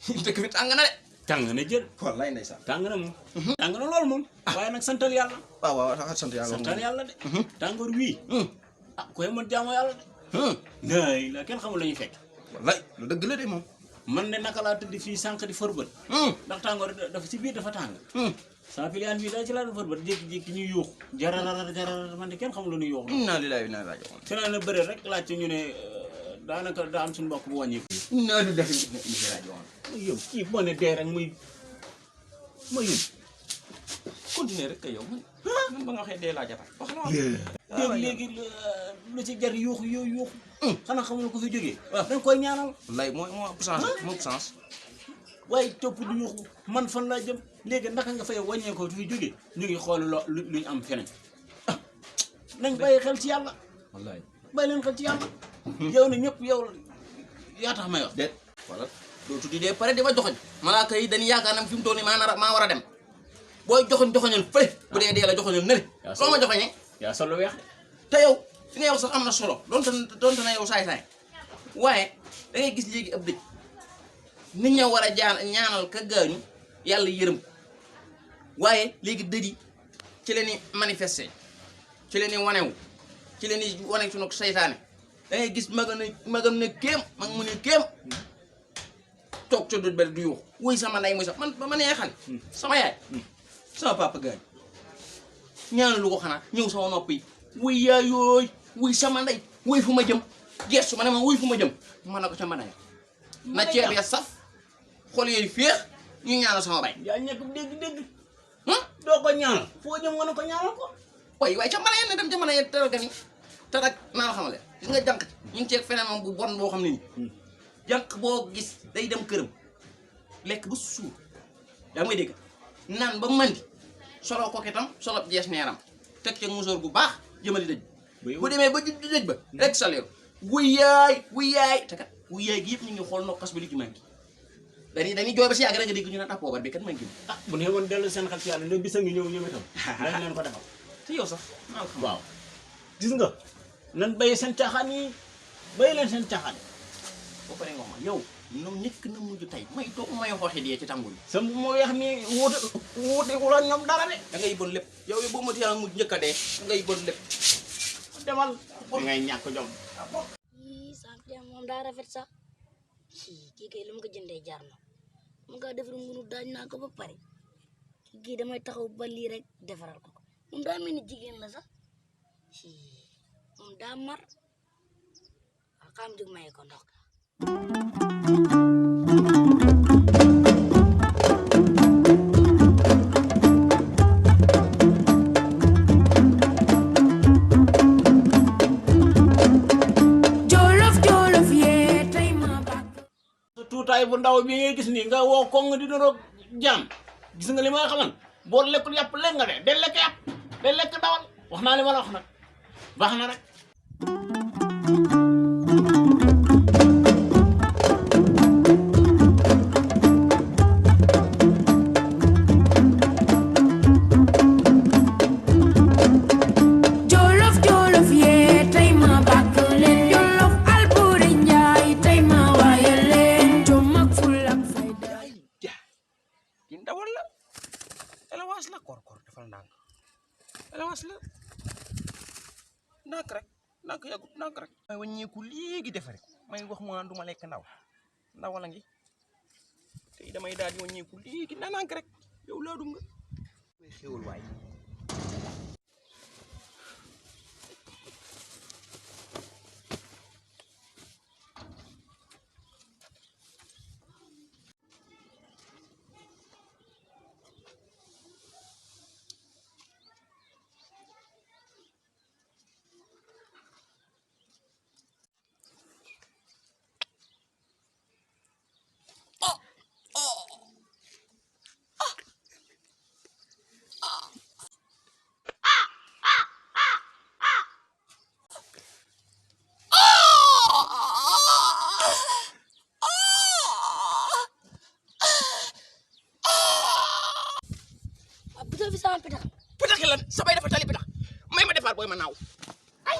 dëkk bi tàng na de. tàng na jël. wallaay ndeysaan. tàng na moom. tàng na lool moom. waaye nag santal yàlla. waaw waaw sant yàlla. santal yàlla de. tàngoor wii. ah koy mën jaamu yàlla de. naay la kenn xamul la ñuy fekk. wallaay lu dëgg la de moom. man de naka laa tëdd fii sànq di fërbët. ndax tàngoor dafa si biir dafa tàng. sama piliyaan bii daal ci laa doon fërbët jékki-jékki ñuy yuux jarara man de kenn xamul lu ñuy yuux. inna lillahi wa inna ilayhi raji'un. te naa ne bëre rek laajte ñu ne daanaka daa am suñu mbokk bu wàññi. inna lillahi wa inna ilayhi raji'un. yow kii boo ne dee rek muy ma yóbbu. continuer rek kay yow man ba nga waxee dee laa jabar wax la waaw léegi lu ci jar yuuxu yooyu yuuxu. xanaa xamul ko fi jógee. waaw da nga koy ñaanal. wallaay moo ëpp sens moo ëpp sens. waaye topp di yuuxu man fan laa jëm léegi naka nga fay wàññee ko fi jógee ñu ngi xool luñ am feneen nañ bàyyi xel ci yàlla. wallaay bàyyi leen xel ci yàlla. yow ne ñëpp yow yaa tax may wax. déet wala doo tuddi dee pare di ma joxoñ malaaka yi dañuy yaakaar ne fi mu toll nii maa war a dem booy joxoñal fële bu dee dee la joxoñal nële. soo ma joxoñee. yaa solo weex te yow fi nga yow sax am na solo donte na yow saay-saay waaye da ngay gis léegi ab dëj nit ña war a ñaanal ka gaañu yàlla yërëm waaye léegi dëj yi ci leen ni manifester ci leen ni wanewu ci leen ni wane sunu saytaane da ngay gis magam ne kéem mag mu ne kéem toog ca dut bel du yuux wuy sama nday muy sax man ba ma nee xale sama yaay sama papa gaañu ñaanu lu ko xanaa ñëw sama nopp yi wuy yaay yooy wuy sama ndey wuy fu ma jëm gestu ma ne ma wuy fu ma jëm ma ne ko ca manaay na ceeb ya saf xol yooyu féex ñu ñaanal sama bay yaa ñekk dégg doo ko ñaanal foo jëm nga ne ko ñaanal ko waaye ca manaay na dem ca manaay teral gan yi te nag naa la xamale gis nga jànq ñu ngi ceeg phénomène bu bon boo xam ne nii jànq boo gis day dem këram lekk ba suur yaa may dégg naan ba mandi solo koketam solo jees neeram teg ca musóor bu baax jëmali dëj bu demee ba dëj ba rek saleeru wuy yaay te kat wuy yaay gi yëpp ñu ngi xool nokkas bi li ci manqué dañuy jooy ba si yàgg rek nga dégg ñu naan ah poobar bi kat manqué bu ne woon dellu seen xel ci yàlla ne bisa ngi ñëw ñoom itam dañ leen ko defal te yow sax waaw gis nga nan bàyyi seen caaxaan yi bàyyi leen seen caaxaan yi ba pare nga wax ma yow ñoom nekk na mujj tey may toog may xooxi dee ci tàngul sa moo weex ni wuute wula ñoom dara de da ngay bon lépp yow boo ma tiyaa mujj njëkk a dee da ngay bon lépp demal di ngay ñàkk jom sant moom daa rafet sax kii kay lu mu ko jëndee jaar na mu nga defar munu daaj naa ko ba pare kii damay taxaw ba lii rek defaral ko moom daa mel ni jigéen la sax moom daa mar waaw xam jóg maye ko ndox tuutaay bu ndaw bi ngay gis nii nga woo koŋ di doon jaam gis nga li ma xamal boo lekkul yàpp lekk nga de del lekk yàpp del lekk dawal wax naa li ma la wax nag baax na rek nak yàggut nak rek may wàññeeku léegi defare may wax mu naan du ma lekk ndaw wala ngi te damay daal di wàññeeku léegi nank rek yow laa dum nga may xewul waay bisa fi sama pitax pitax lan sa bay dafa tali pitax may ma defar boy ma naaw ay